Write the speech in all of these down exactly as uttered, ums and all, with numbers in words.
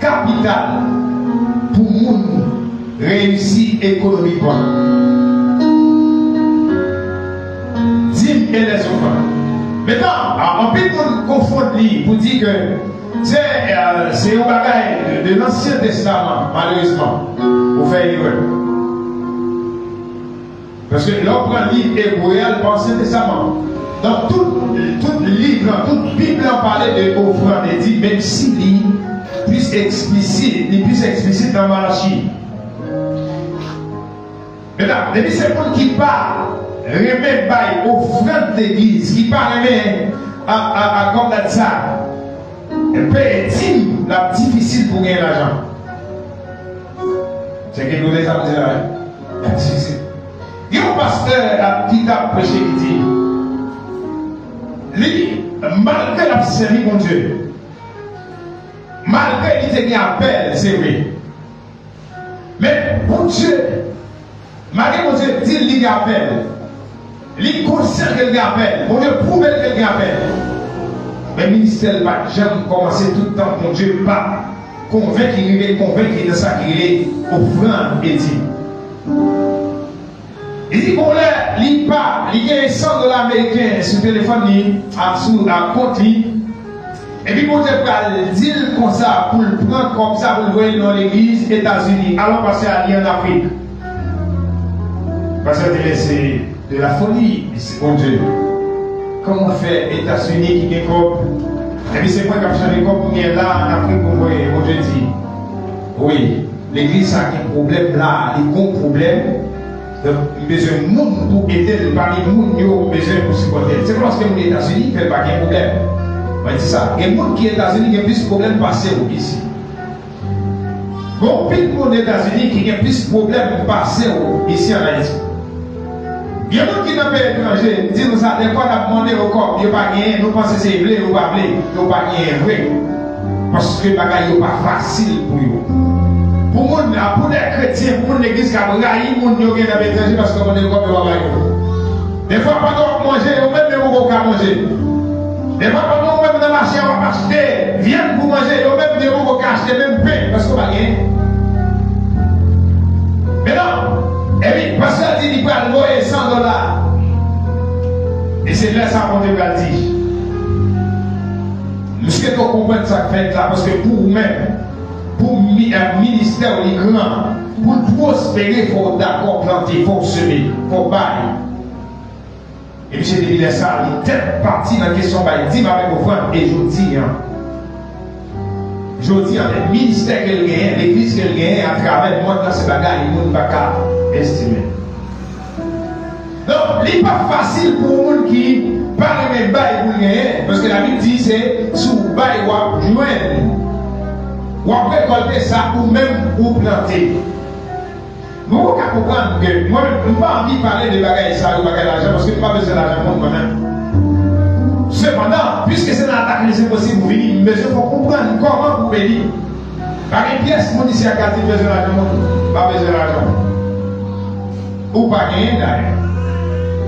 Kapital pou moun reyisi ekonomikman. Dim e lèzofrann. Mentnan, a, anpil moun konfonn li pou di ke se, e, se yon bagay de, de Lansyen Testaman, malerezman. Ou fè erè. Paske lè w pran liv Ebre a, l pa Ansyen Testaman. Donk, tout, tout liv lan, tout Bib lan pale de ofrann, e di, menm si li plis eksplisit, li plis eksplisit nan Malachi. Mentnan, depi se moun ki pa renmen bay ofrann legliz, ki pa renmen, a, a, a, kòm dat sa, peye dim, l ap difisil pou genyen lajan. Se ki nou deja di la, wi. L ap difisil. Gen yon pastè, a, ki t ap preche, ki di, li, malgre l ap sèvi Bondye, malgre li te gen apèl, se vre. Men Bondye, malgre Bondye di l li gen apèl, li konsyan ke l gen apèl, Bondye pwouve l ke l gen apèl. Men ministè l pa t janm kòmanse tout tan Bondye pa konvenki, rive konvenki nan sa ki rele ofrann e dim. Li di, bon, lè li pa, li gen san dola ameriken sou telefòn li, a, sou, a, kont li. Epi Bondye pral di l konsa pou l pran kòb sa pou l voye l nan legliz Etazini. Alò, pastè a li an Afrik. Pastè a te lè se de la foli, li se Bondye. Kòman fè Etazini ki gen kòb? Epi se mwen k ap chanje kòb mwen gen la an Afrik pou voye. Bondye di, wi. Legliz sa gen pwoblèm la, li gon pwoblèm. Donk, m bezwen moun pou ede l pami moun yo m bezwen pou sipòte l. Se pa paske moun Etazini fè l pa gen pwoblèm. Mwen di sa, gen moun ki Etazini gen plis pwoblèm pase w isi. Gon pil moun Etazini ki gen plis pwoblèm pase w isi an Ayiti. Gen moun ki nan peyi etranje, m di nou sa, dèfwa n ap mande yo kòb, yo pa genyen, nou panse se vle, yo pa vle, yo pa genyen vre. Paske bagay yo pa fasil pou yo. Pou moun, pou de kretyen, pou moun legliz k ap rayi moun yo gen nan peyi etranje paske yo mande yo kòb, yo pa ba yo. Dèfwa pandan w ap manje, yo menm yo poko ka manje. Dèfwa pandan ou menm nan mache a w ap achte vyann pou manje, yo menm yo poko ka achte menm pen, paske yo pa genyen. Men non, epi pastè a di li pral voye san dola. E se lè sa Bondye pral di. M swete w konprann sa k fèt la, paske pou ou menm, pou mi-, eh, ministè w li gran, pou l pwospere, fò w dakò plante, fò w seme, fò w bay. E misye depi lè sa, li tèt pati nan kesyon bay dim avèk ofrann. E jodi a, jodi a, avèk ministè ke l genyen, legliz ke l genyen, atravè mond lan, se bagay moun pa ka estime. Donk, li pa fasil pou yon moun ki pa renmen bay pou l genyen, paske Labib di se si w bay, w ap jwenn. W ap rekòlte sa ou menm ou plante. Nou ka konprann ke mwen menm, m pa anvi pale de bagay sa yo, bagay lajan, paske m pa bezwen lajan moun mwen menm. Sepandan, piske se nan atak li se posib ou vini, m bezwen fò w konprann kòman pou w beni. Pa gen pyès moun isi a k ka di m bezwen lajan moun, m pa bezwen lajan moun. Ou pa genyen dayè.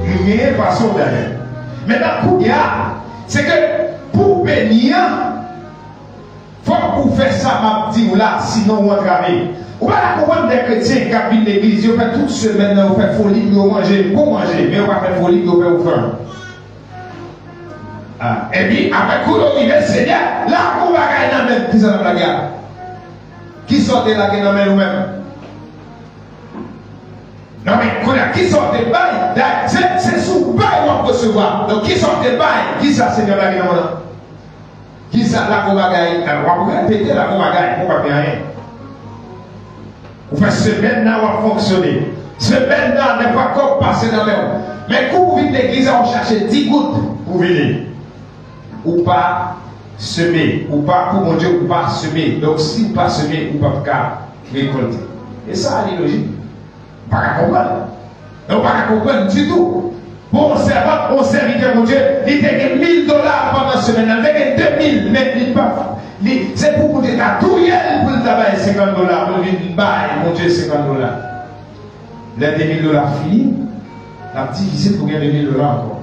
M genyen pase w dayè. Mentnan, kounye a, se ke pou w beni an, fòk ou fè sa m ap di w la, sinon ou antrave. Ou pa ka konprann de kretyen k ap vin legliz, yo fè tout semèn nan, yo fè foli pou yo manje, bon manje, men yo pa fè foli pou yo fè ofrann. Ah, epi, apre kou yo rive, Senyè, lage yon bagay nan men m. Kisa l ap lage a? Kisa w te lage nan men l ou menm? Non, men, kounye a, kisa w te bay? Da-, se, se sou bay w ap resevwa. Donk, kisa w te bay? Kisa Senyè lage nan men w lan? Kisa lage yon bagay? W ap repete lage yon bagay, ou pa gen anyen. Ou fè semèn nan, w ap fonksyone. Semèn nan, dèfwa kòb pase nan men w. Men kou w vin legliz la, w chache di goud pou vini. Ou pa seme, ou pa, pou Bondye, ou pa seme. Donk, si w pa seme, ou p ap ka rekòlte. E sa, li lojik. Ou pa ka konprann. Donk, ou pa ka konprann ditou. Bon, yon sèvant, yon sèvitè Bondye, li te gen mil dola pandan semèn nan, li te gen de mil, men li pa, li, se pou Bondye ta touye l pou l ta bay senkant dola, pou l vin bay Bondye senkant dola. Lè de mil dola fini, l ap difisil pou gen de mil dola ankò.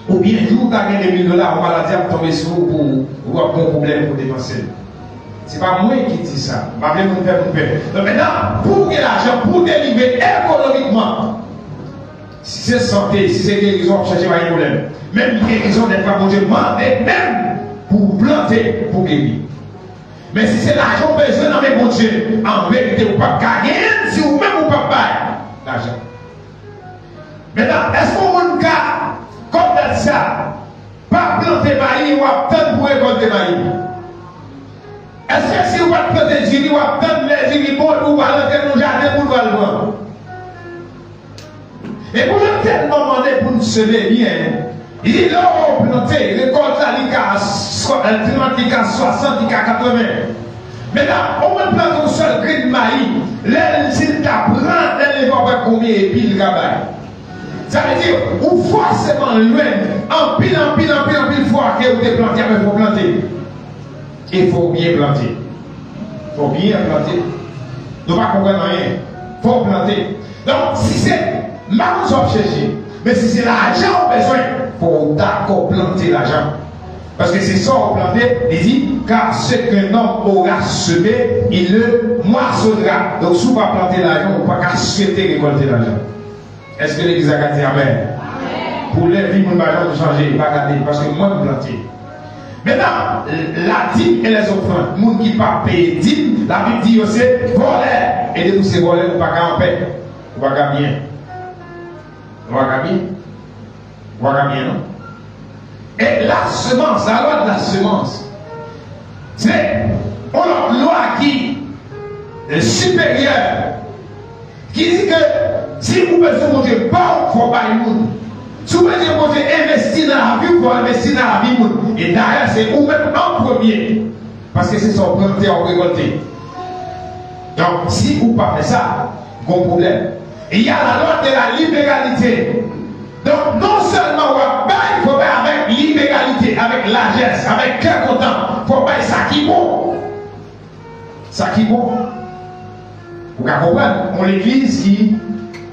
Oubyen, jou w ta gen de mil dola, yon maladi ap tonbe sou ou, pou ou ap gen yon pwoblèm pou depanse l. Se pa mwen ki di sa. M pa vle moun fè moun pè. Donk, mentnan, pou w gen lajan, pou w delivre ekonomikman, si se sante, si se gerizon w ap chèche, pa gen pwoblèm. Menm gerizon, dèfwa, Bondye mande menm pou w plante, pou w geri. Men si se lajan w bezwen nan men Bondye, an verite, ou p ap ka genyen l si ou menm ou p ap bay lajan. Mentnan, èske yon moun ka konprann sa? Pa plante mayi, w ap tann pou rekòlte mayi. Èske si w pa t plante diri, w ap tann lè diri bon epi w pral antre nan jaden pou w pral pran? E Bondye tèlman mande pou n seme byen, li di lè w plante, rekòt la li ka swa- trant, li ka swasant, li ka katreven. Mentnan, ou mèt plante yon sèl grenn mayi, lè l di l ta pran, lè l leve w ap wè konbyen epi l ka bay. Sa vle di, ou fòseman jwenn anpil, anpil, anpil, anpil fwa ke ou te plante, men fò w plante. E fò w byen plante. Fò w byen plante. Nou pa konprann anyen. Fò w plante. Donk, si se, m pa konn sa w ap chèche, men si se lajan ou bezwen, fò w dakò plante lajan. Paske se sa w plante, li di, car ce qu'un homme aura semé, il le moissonnera. Donk, si w pa plante lajan, ou pa ka swete rekòlte lajan. Èske legliz la ka di amèn? Pou lè vi moun pa janm chanje, pa gade, paske mwen m plante. Mentnan, la dîme et les offrandes, moun ki pa peye dîme, Labib di yo se vòlè. E depi w se vòlè, ou pa ka anpè. Ou pa ka byen. Ou pa ka byen. Ou pa ka byen, non. E la semence, la loi de la semence, se yon lòt lwa ki siperyè, ki di ke si ou bezwen Bondye ba w, fò w bay moun. Si ou bezwen Bondye envesti nan lavi w, fò w envesti nan lavi moun. E dayè, se ou menm an premye. Paske se sa w plante a w rekòlte. Donk, si ou pa fè sa, gon pwoblèm. Il y a la loi de la libéralité. Donk, non sèlman w ap bay, fò w bay avèk liberalite, avèk lajès, avèk kè kontan. Fò w bay sa ki bon. Sa ki bon. Ou ka konprann, yon legliz ki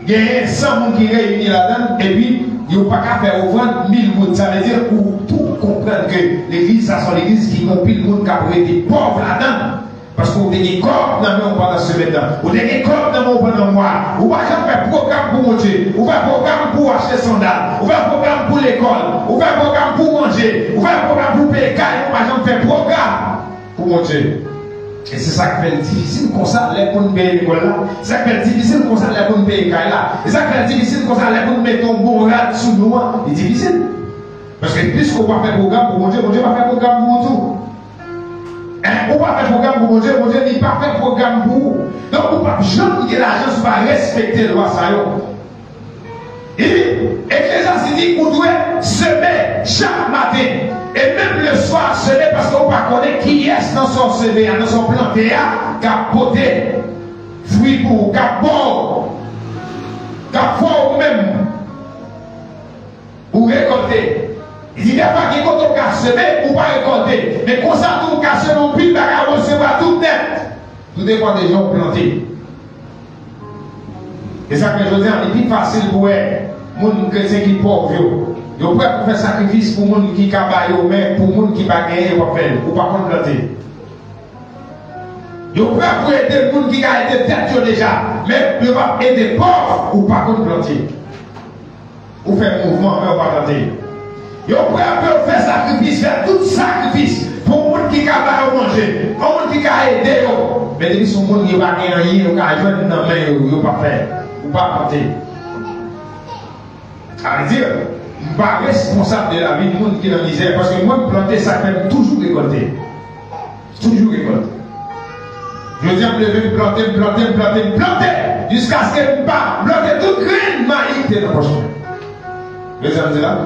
genyen san moun ki reyini ladan l, epi yo pa ka fè ofrann mil moun. Sa vle di, ou tou konprann ke legliz sa se yon legliz ki gen anpil moun k ap rete pòv ladan l. Paske ou te gen kòb nan men w pandan semèn nan. Ou te gen kòb nan men w pandan mwa. Ou pa janm fè pwogram pou Bondye. Ou fè pwogram pou w achte sandal. Ou fè pwogram pou lekòl. Ou fè pwogram pou manje. Ou fè pwogram pou peye kay. Ou pa janm fè pwogram pou Bondye. E se sa k fè l difisil konsa lè pou n peye lekòl la. Se sa k fè l difisil konsa lè pou n peye kay la. E sa k fè l difisil konsa lè pou n mete yon bon rad sou nou an. Li difisil. Paske piske w pa fè pwogram pou Bondye, Bondye pa fè pwogram pou ou tou. Èske ou pa fè pwogram pou Bondye? Bondye li pa fè pwogram pou ou. Donk, ou p ap janm gen lajan si w pa respekte lwa sa yo. Epi, Eklezyas di ou dwe seme chak maten. E menm leswa, seme paske ou pa konnen kiyès nan sa w seme a, nan sa w plante a, k ap pote fwi pou ou, k ap ba w, k ap fè w menm ou rekòlte. Li di dèfwa gen kote ou ka seme, ou pa rekòlte. Men konsa tou ou ka seme yon pil bagay, ou resevwa tout nèt. Tou depann de jan w plante. E sa k fè jodi a, li pi fasil pou wè moun kretyen ki pòv yo. Yo prè pou fè sakrifis pou moun ki ka ba yo, men pou moun ki pa genyen, yo p ap fè l. Ou pa konn plante. Yo prè pou ede moun ki ka ede tèt yo deja, men yo p ap ede pòv, ou pa konn plante. Ou fè mouvman, men ou pa plante. Yo prè pou yo fè sakrifis, fè tout sakrifis pou moun ki ka ba yo manje, pou moun ki ka ede yo. Men depi se yon moun yo pa gen anyen yo ka jwenn nan men yo, yo pa fè, ou pa plante. Sa vle di, m pa responsab de lavi moun ki nan mizè, paske mwen m plante, sa k fè m toujou rekòlte. Toujou rekòlte. Jodi a, m leve, m plante, m plante, m plante, m plante, jiskaske m pa plante tout grenn mayi ki te nan pòch mwen. Mezanmi, la,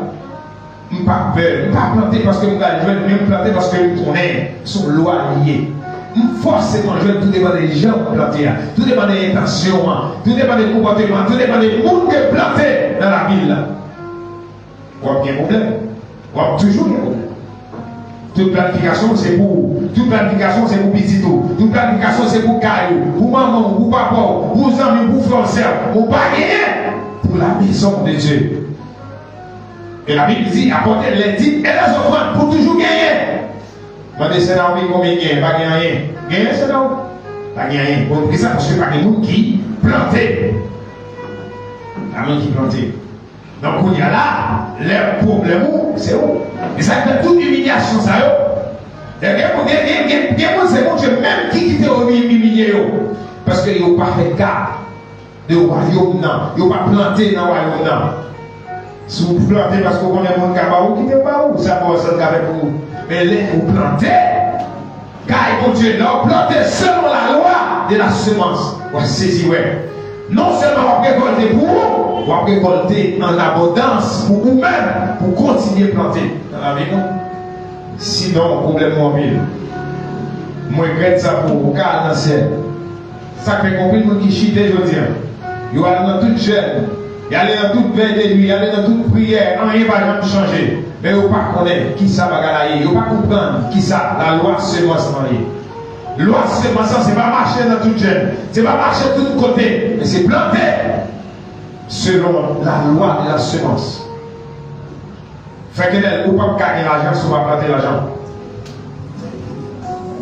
m pa pè, m pa plante paske m pral jwenn, men m plante paske m konnen se yon lwa li ye. M fòseman jwenn, tou depann de jan m plante a, tou depann de entansyon an, tou depann de konpòteman, tou depann de moun ke m plante nan lavi l la. W ap gen pwoblèm. W ap toujou gen pwoblèm. Tout planifikasyon se pou ou. Tout planifikasyon se pou pitit ou. Tout planifikasyon se pou kay ou, pou manman w, pou papa w, pou zanmi w, pou frè w, sè w. Ou pa genyen pou la maison de Dieu. E Labib di, apportez les dîmes et les offrandes, pou toujou genyen. Mande Sentawonn konbyen gen, pa gen anyen. Gen Sentawonn? Pa gen anyen. Bon, poukisa? Paske pa gen moun ki plante. Pa moun ki plante. Donk, kounye a la, lè pwoblèm ou, se ou. E sa k fè tout imilyasyon sa yo. Gen, gen, gen, gen, gen moun, se Bondye menm ki kite yo imilye yo. Paske yo pa fè ka de wayòm nan. Yo pa plante nan wayòm nan. Si w plante paske w konnen moun ka ba ou, kite yo ba ou. Sa bon, sa ka fè pou ou. Men lè ou plante, kay Bondye, lè w plante selon la lwa de la semans, w a sezi wè. Non sèlman w ap rekòlte pou ou, w ap rekòlte an abondans pou ou menm, pou kontinye plante nan lavi nou. Sinon, pwoblèm nou anpil. Mwen regrèt sa pou ou, ou ka al nan syèl. Sa k fè gen anpil moun ki chite jodi a. Yo al nan tout jèn, y ale nan tout vèy de nwi, y ale nan tout priyè, anyen pa janm chanje. Men yo pa konnen kisa bagay la ye, yo pa konprann kisa lalwa semans lan ye. Lwa semans lan, se pa mache nan tout jèn, se pa mache tout kote, men se plante selon lalwa de la semans. Frè Kenel, ou p ap ka gen lajan si w pa plante lajan.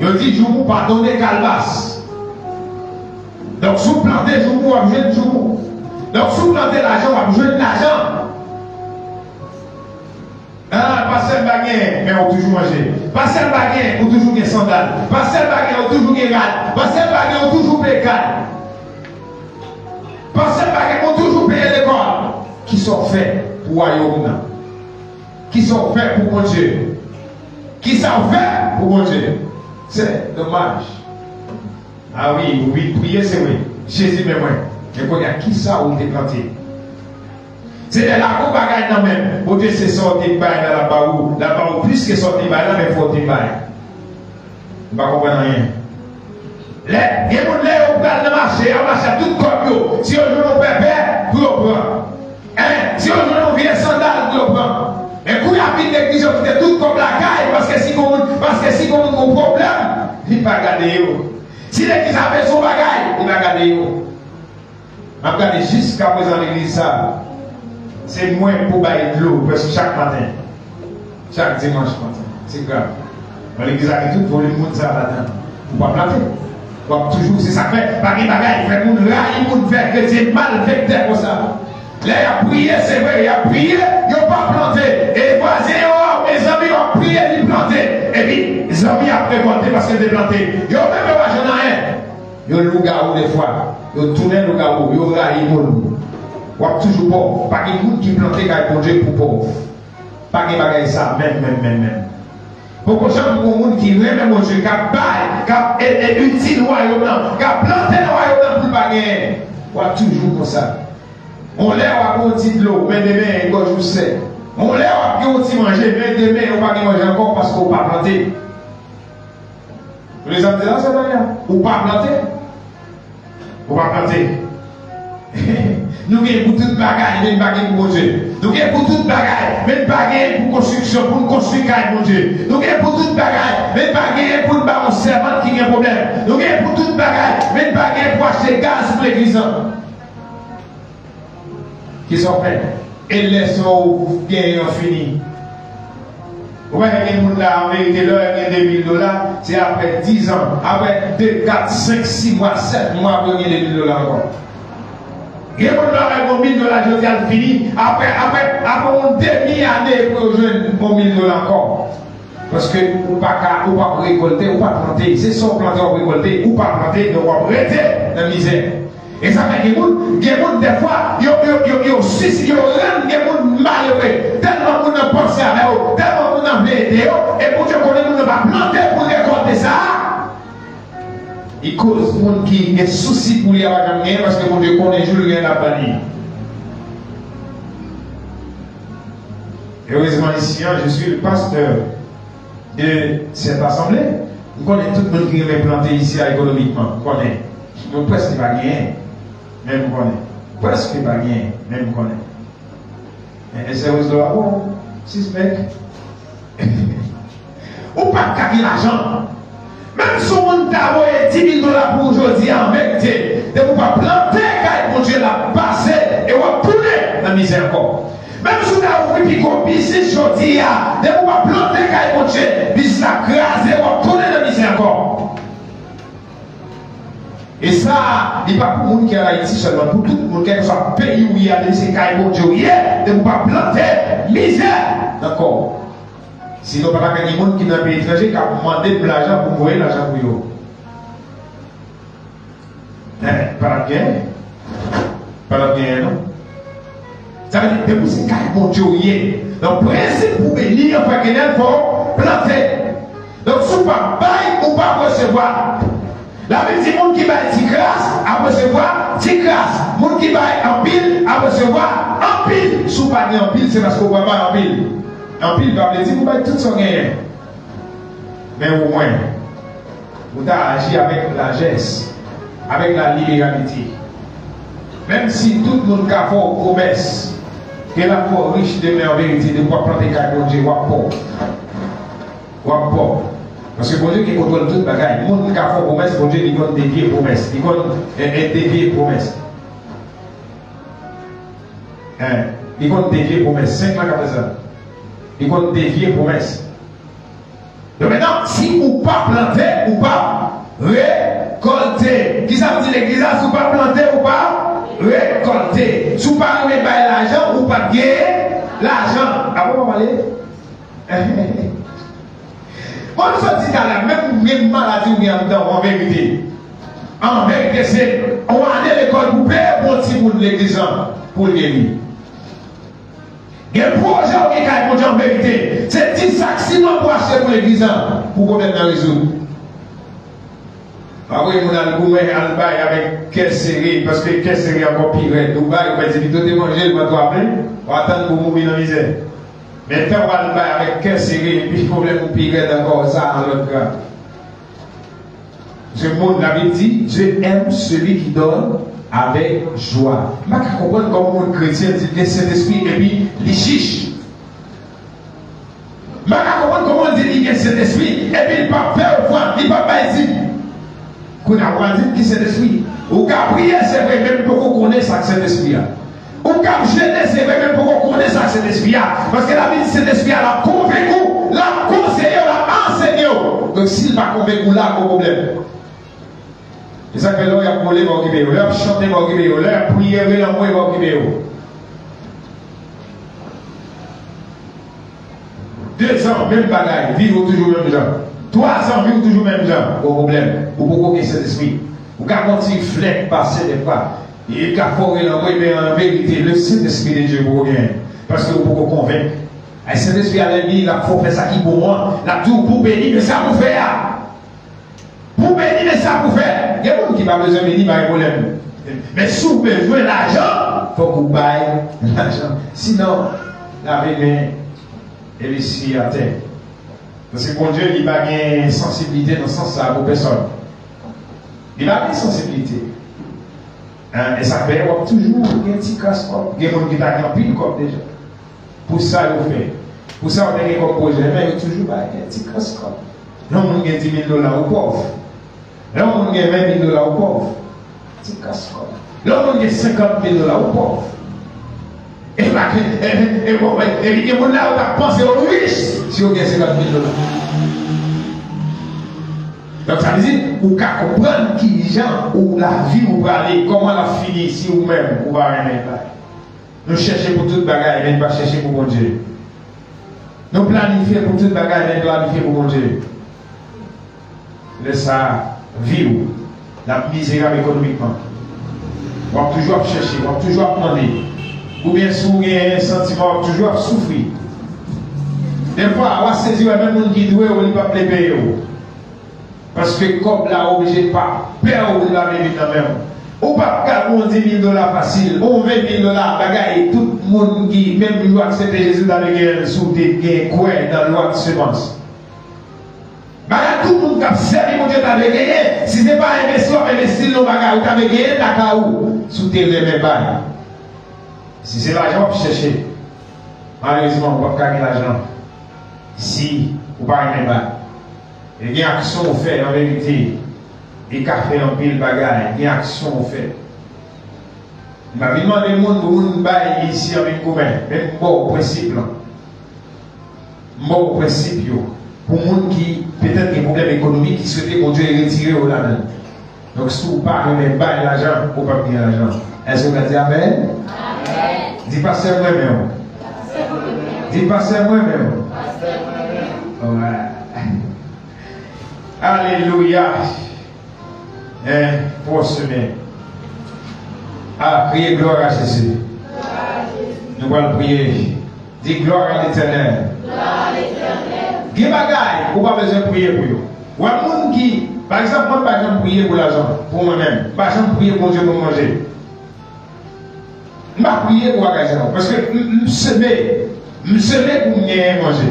Yo di joumou pa donnen kalbas. Donk, si w plante joumou, w ap jwenn joumou. Donk, si w plante lajan, w ap jwenn lajan. Ah, pastè m pa gen, men ou toujou manje. Pastè m pa gen, ou toujou gen sandal. Pastè m pa gen, ou toujou gen rad. Pastè m pa gen, ou toujou peye kad. Pastè m pa gen, ou toujou peye lekòl. Kisa w fè pou wayòm nan? Kisa w fè pou Bondye? Kisa w fè pou Bondye? Se domaj. Ah wi, wi, priye, se vre. Jezi men mwen. Men kounye a, kisa ou te plante? Senyè, lage yon bagay nan men m. Bondye, se sa w te bay la, l ap ba ou. L ap ba ou plis ke sa w te bay la, men fò w te bay. M pa konprann anyen. Lè, gen moun lè yo pral nan mache, y ap mache ak tout kòb yo. Si yo jwenn yon pèpè, pou yo pran. Hein? Si yo jwenn yon vye sandal, pou yo pran. Men kou y ap vin legliz, yo kite tout kòb lakay, paske si gon moun, paske si gon moun gon pwoblèm, li pa gade yo. Si legliz la bezwen yon bagay, li pa gade yo. M ap gade jiskaprezan legliz sa. Se mwen pou bay dlo prèske chak maten. Chak dimanch maten. Se grav. Nan legliz la gen tout volim moun sa ladan. Ou pa plante. W ap toujou, se sa k fè pa gen bagay, fè moun rayi moun, fè kretyen malfektè konsa. Lè y ap priye, se vre, y ap priye, yo pa plante. E vwazen yo, mezanmi, yo ap priye, li plante. Epi, zanmi ap rekòlte paske l te plante. Yo menm, yo pa jwenn anyen. Yo lougawou defwa. Yo tounen lougawou. Yo rayi moun. W ap toujou pòv. Pa gen moun ki plante kay Bondye pou pòv. Pa gen bagay sa menm, menm, menm, menm. Poko janm gon moun ki renmen Bondye, k ap bay, k ap e, e, itil wayòm nan, k ap plante nan wayòm nan pou l pa genyen. W ap toujou konsa. On lè w ap yon ti dlo, men demen gòj ou sèk. On lè w ap gen yon ti manje, men demen ou pa gen manje ankò paske w pa plante. Ou sa m di la, se bagay la. Ou pa plante. Ou pa plante. Nou gen pou tout bagay, men n pa gen pou Bondye. Nou gen pou tout bagay, men n pa gen pou konstriksyon, pou n konstwi kay Bondye. Nou gen pou tout bagay, men n pa gen pou n ba yon sèvant ki gen pwoblèm. Nou gen pou tout bagay, men n pa gen pou achte gaz pou legliz lan. Kisa w fè? E lè sa w genyen an fini? Ou wè, gen moun la, an verite, lè w gen de mil dola, se apre diz an, apre de, kat, senk, sis mwa, sèt mwa pou yo gen de mil dola ankò. Gen moun la, lè gen mil dola jodi a, l fini, apre, apre, apre yon demi ane pou yo jwenn yon mil dola ankò. Paske ou pa ka, ou p ap rekòlte, ou pa plante. Se sa w plante, w ap rekòlte. Ou pa plante, donk w ap rete nan mizè. E sa fè gen moun, gen moun dèfwa, yo, yo, yo, yo, si, yo rann gen moun malere. Tèlman moun nan panse avè yo, tèlman moun nan vle ede yo, e Bondye konnen moun nan pa plante pou rekòlte sa a. Li koz moun ki gen sousi pou li a pa janm genyen, paske Bondye konnen jou l genyen l ap ban li. Heureusement, ici, hein, je suis le pasteur de cette assemblée. M konnen tout moun ki renmen plante isi a ekonomikman. M konnen. Yo prèske pa genyen. Men m konnen. Prèske pa genyen. Men m konnen. Men, men sèvis la bon. Sispèk. Ou p ap ka gen lajan. Menm si yon moun ta voye di mil dola pou ou jodi a, an verite, depi w pa plante kay Bondye, l ap pase e w ap tounen nan mizè ankò. Menm si w ta ouvri pi gwo biznis jodi a, depi w pa plante kay Bondye, biznis la kraze, w ap tounen nan mizè ankò. E sa, li pa pou moun ki an Ayiti sèlman, pou tout moun, kèlkeswa peyi w ye a, depi se kay Bondye w ye, depi w pa plante, mizè nan kò w. Sinon, pa ta ka gen moun ki nan peyi etranje k ap mande m lajan pou m voye lajan pou yo. Hein, pa t ap genyen. Pa t ap genyen, non. Sa vle di, depi se kay Bondye w ye, donk, prensip pou beni an, frè Kenel, fò w plante. Donk, si w pa bay, ou p ap resevwa. Labib di, moun ki bay ti kras ap resevwa ti kras. Moun ki bay anpil ap resevwa anpil. Si w pa gen anpil, se paske w pa bay anpil. Anpil pa vle di pou bay tout sa w genyen. Men omwen, ou ta aji avèk lajès, avèk laliberalite. Menm si tout moun ka fè w pwomès, ke l ap fè w rich demen, an verite, depi w ap plante kay Bondye, w ap pòv. W ap pòv. Paske Bondye gen kontwòl tout bagay. Moun ka fè w pwomès, Bondye li konn devye pwomès. Li konn, e, e, devye pwomès. Hein? Li konn devye pwomès. Senk lan k ap fè sa. Li konn devye pwomès. Donk, mentnan, si ou pa plante, ou p ap rekòlte. Kisa m di legliz la? Si w pa plante, ou p ap rekòlte. Si w pa renmen bay lajan, ou p ap gen lajan. Apo w pa pale? Bon, nou sot di talè, menm, menm maladi ou gen anndan w, an verite. An verite, se yon ane lekòl pou peye pou yon timoun legliz lan, pou l geri. Gen pwojè ou gen kay Bondye an verite. Se ti sak siman pou achte pou legliz lan pou pwoblèm nan rezoud. Pa voye moun al goumen, al bay avèk kè sere, paske kè sere ankò pi rèd. Ou bay, ou pèdi pito te manje l, vant ou a plen, w a tann pou w mouri nan mizè. Men tan w al bay avèk kè sere, epi pwoblèm ou pi rèd ankò, sa nan lòt gra. Se moun, Labib di, Dieu aime celui qui donne avec joie. M pa ka konprann kòman yon kretyen di l gen Sentespri epi li chich. M pa ka konprann kòman l di li gen Sentespri epi l p ap fè ofrann, li p ap bay dim. Kounye a, w pral di m ki Sentespri. Ou ka priye, se vre, men m poko konnen sa k Sentespri a. Ou k ap jene, se vre, men poko konnen sa k Sentespri a. Paske Labib di Sentespri a, l ap konvenk ou, l ap konseye w, l ap ansenye w. Donk, si l pa konvenk ou la, gon pwoblèm. E sa k fè lè w ap vole, pa okipe yo. Lè w ap chante, pa okipe yo. Lè w ap priye, rele anmwe, pa okipe yo. Dezan, menm bagay, vi w toujou menm jan. Twazan, vi w toujou menm jan. Gon pwoblèm. Ou poko gen Sentespri. Ou ka gen yon ti flèk pase dèfwa. E ka fè w rele anmwe, men an verite, le Saint-Esprit de Dieu poko genyen. Paske ou poko konvenk. Ay, Sentespri a lè l vini, l ap fè w fè sa ki bon an. L ap di w pou w beni, men sa pou w fè a. Pou w beni, men sa pou w fè. Gen moun ki pa bezwen beni, pa gen pwoblèm. Men si w bezwen lajan, fòk ou bay lajan. Sinon, lave men, epi siye atè. Paske Bondye, li pa gen sansiblite nan sans sa a pou pèsòn. Li pa gen sansiblite. Hein, e sa fè w ap toujou gen ti kras kòb. Gen moun ki ta gen anpil kòb deja. Pou sa yo fè. Pou sa yo te gen kòm pwojè, men yo toujou bay gen ti kras kòb. Lè yon moun gen di mil dola, ou pòv. Lè yon moun gen ven mil dola, ou pòv. Ti kras kòb. Lè yon moun gen senkant mil dola, ou pòv. E pa, e, e, e, bon, e, epi gen moun la, yo t ap panse yo rich si yo gen senkant mil dola. Donk, sa vle di, ou ka konprann kijan ou lavi ou prale, kòman l ap fini si ou menm ou pa renmen bay. Nou chèche pou tout bagay, men n pa chèche pou Bondye. Nou planifye pou tout bagay, men n planifye pou Bondye. Lè sa a, vi w, l ap mizerab ekonomikman. W ap toujou ap chèche, w ap toujou ap mande. Oubyen si w gen santiman, w ap toujou ap soufri. Dèfwa, w a sezi wè menm moun ki dwe w, li p ap vle peye w. Paske kòb la oblije pa pè w pou l pa vin nan men w. Ou p ap ka gon di mil dola fasil, gon ven mil dola, bagay tout moun ki menm jou aksepte Jezi ta dwe genyen l si w te gen kwè nan lwa de semans. Bagay tout moun k ap sèvi Bondye ta dwe genyen, si se pa envesti w ap envesti l nan bagay ou ta dwe genyen lakay ou, si w te renmen bay. Si se lajan w ap chèche, malerezman, ou p ap ka gen lajan si ou pa renmen bay. E gen aksyon ou fè, an verite, e ka fè anpil bagay. Gen aksyon ou fè. M pa vin mande moun pou moun bay isi an vin goumen, men m ba w prensip lan. M ba w prensip yo. Pou moun ki petèt gen pwoblèm ekonomik, ki swete Bondye retire yo ladan l. Donk, si w pa renmen bay lajan, ou p ap gen lajan. Èske w ka di amèn? Amèn. Di pastè m renmen w. Di pastè m renmen w. Alright. Alelouya. Hein, pou semen. Ah, kriye glwa a Jezi. Nou pral priye. Di glwa a Letènèl. Gen bagay ou pa bezwen priye pou yo. Wè moun ki, pa egzanp, mwen m pa janm priye pou lajan, pou mwen menm. M pa janm priye Bondye pou m manje. M pa priye pou bagay sa yo. Paske m, m seme. M seme pou m genyen manje.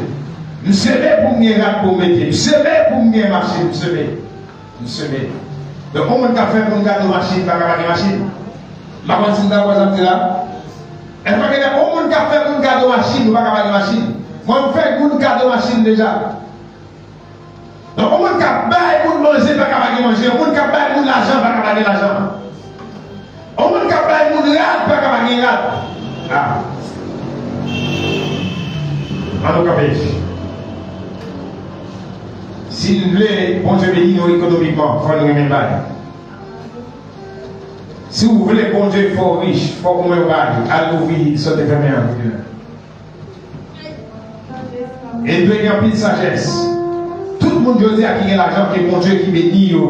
M seme pou m gen rad pou m mete. M seme pou m gen machin. M seme. M seme. Donk, yon moun k ap fè moun kado machin, pa ka pa gen machin. M pa konn si n ta kwè sa m di la. Èske pa gen yon moun k ap fè moun kado machin, ou pa ka pa gen machin. Mwen, m fè moun kado machin deja. Donk, yon moun k ap bay moun manje, pa ka pa gen manje. Yon moun k ap bay moun lajan, pa ka pa gen lajan. Yon moun k ap bay moun rad, pa ka pa gen rad. Ah. Ann nou kanpe. Si n vle Bondye beni nou ekonomikman, fò n renmen bay. Si w vle Bondye fè w rich, fòk ou menm bay. Al louvri sa w te fèmen an. E dwe gen anpil sajès. Tout moun jodi a ki gen lajan, ke Bondye ki beni yo,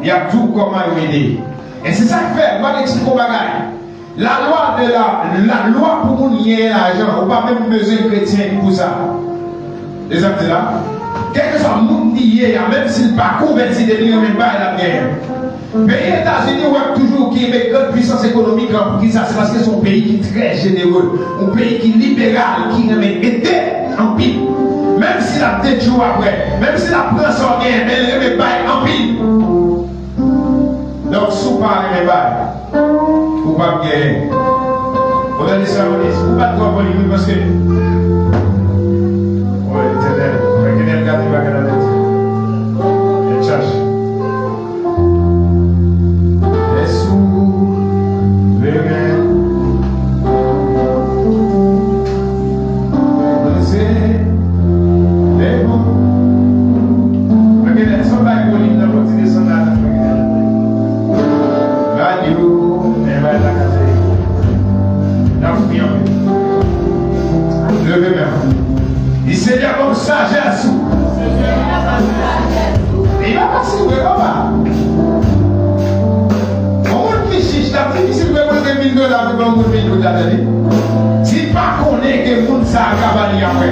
y ap di w kòman yo ede. E se sa k fè, m ap eksplike w bagay. Lalwa de la, lalwa pou moun genyen lajan, ou pa menm bezwen kretyen pou sa. E sa m di la, kèlkeswa moun li ye a, menm si l pa konvèti, depi l renmen bay, l ap genyen. Peyi Etazini, w ap toujou kenbe gran pwisans ekonomik lan. Poukisa? Se paske se yon peyi ki trè jenere, yon peyi ki liberal, ki renmen ede anpil. Menm si l ap detwi w apre, menm si l ap pran sa w genyen, men l renmen bay anpil. Donk, si w pa renmen bay, ou p ap genyen. Ou tande sa yo di, ou bat twò pou li, wi, paske. Wi, Letènèl, fè Letènèl gade bagay nan tèt. Gen chach. Lè sou le men. Danse. Lè bon. Mwen gen lè sa bay volim nan, fò ti desann la, nan mwen gen lè. Radyo, men bay la kase. N ap fini anpil. Leve men w. Di, Senyè, ban m sajès ou. Li pa fasil vre, papa. Yon moun ki chich, l ap difisil vre pou l gen mil dola pou l ban yon moun mil goud ladan li. Si l pa konnen ke moun sa a ka ba li apre.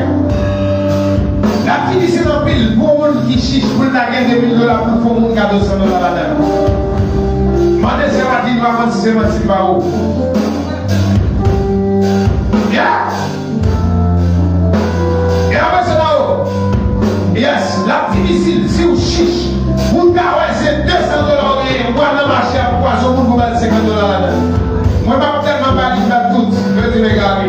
L ap difisil anpil pou yon moun ki chich pou l lage de mil dola pou l fè yon moun kado san dola ladan. Mande sè Radin pa manti, se manti pa ou. Yeah! E apre sa la, o. Yes, l ap difisil si w chich. Pou w ta wè se de san dola w genyen, w al nan mache a pou kwaze yon moun pou ba l senkant dola ladan. Mwen pa tèlman ba li, m ba l tout. Yo di m egare.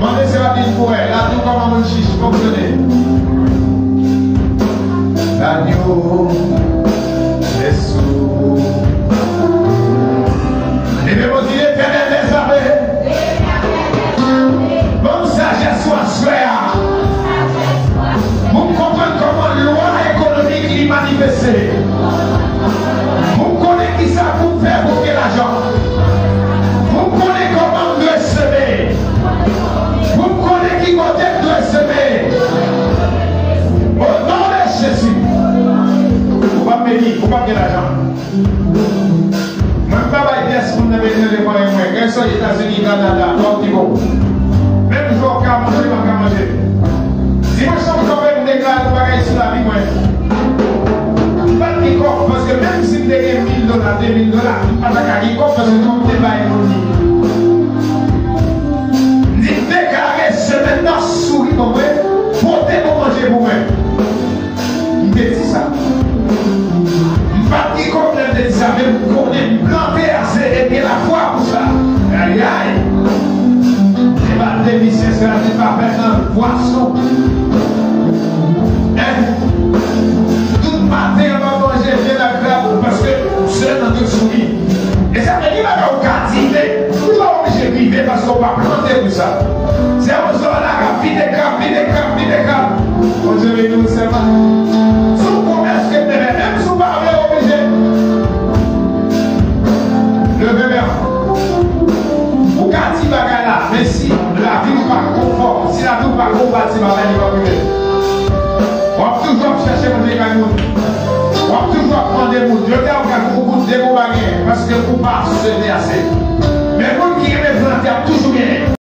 Mande sè Radin pou wè, l ap di w kòman moun chich fonksyone. Radyo, lè sou. Leve men w, di, Letènèl dèzame, ban m sajès ou aswè a. Pou m konprann kòman lwa ekonomik li manifeste. Pou m konnen kisa pou m fè pou m gen lajan. Pou m konnen kòman m dwe seme. Pou m konnen ki kote m dwe seme. O non de Jezi. Ou p ap beni, ou p ap gen lajan. Mwen, m pa bay pyès moun nan bezwen de mwen, mwen. Kèlkeswa Etazini, Kanada, Pòtigo. Menm jan w ka manje, m pa ka manje. Dimanch lan, m kanpe, m deklare yon bagay sou lavi mwen. M pa t gen kòb, paske menm si m te gen mil dola, de mil dola, m pa ta ka gen kòb, paske nou te bay moun li. M di, m deklare semèn nan souri pou mwen, pote bon manje pou mwen. M te di sa. M pa t gen kòb lè m te di sa, men m konnen m plante a se e gen lafwa pou sa. Ayayay! Se pa demisyon, se la te pa fè nan pwason. Hein? Tout maten, an pa manje vyann ak krab, paske sèlman te souri. Pati bagay li pa prive. W ap toujou ap chèche manje kay moun. W ap toujou ap mande moun. Jodi a, ou pral fè yon kout de gwo bagay paske ou pa asosye ase. Men moun ki renmen plante ap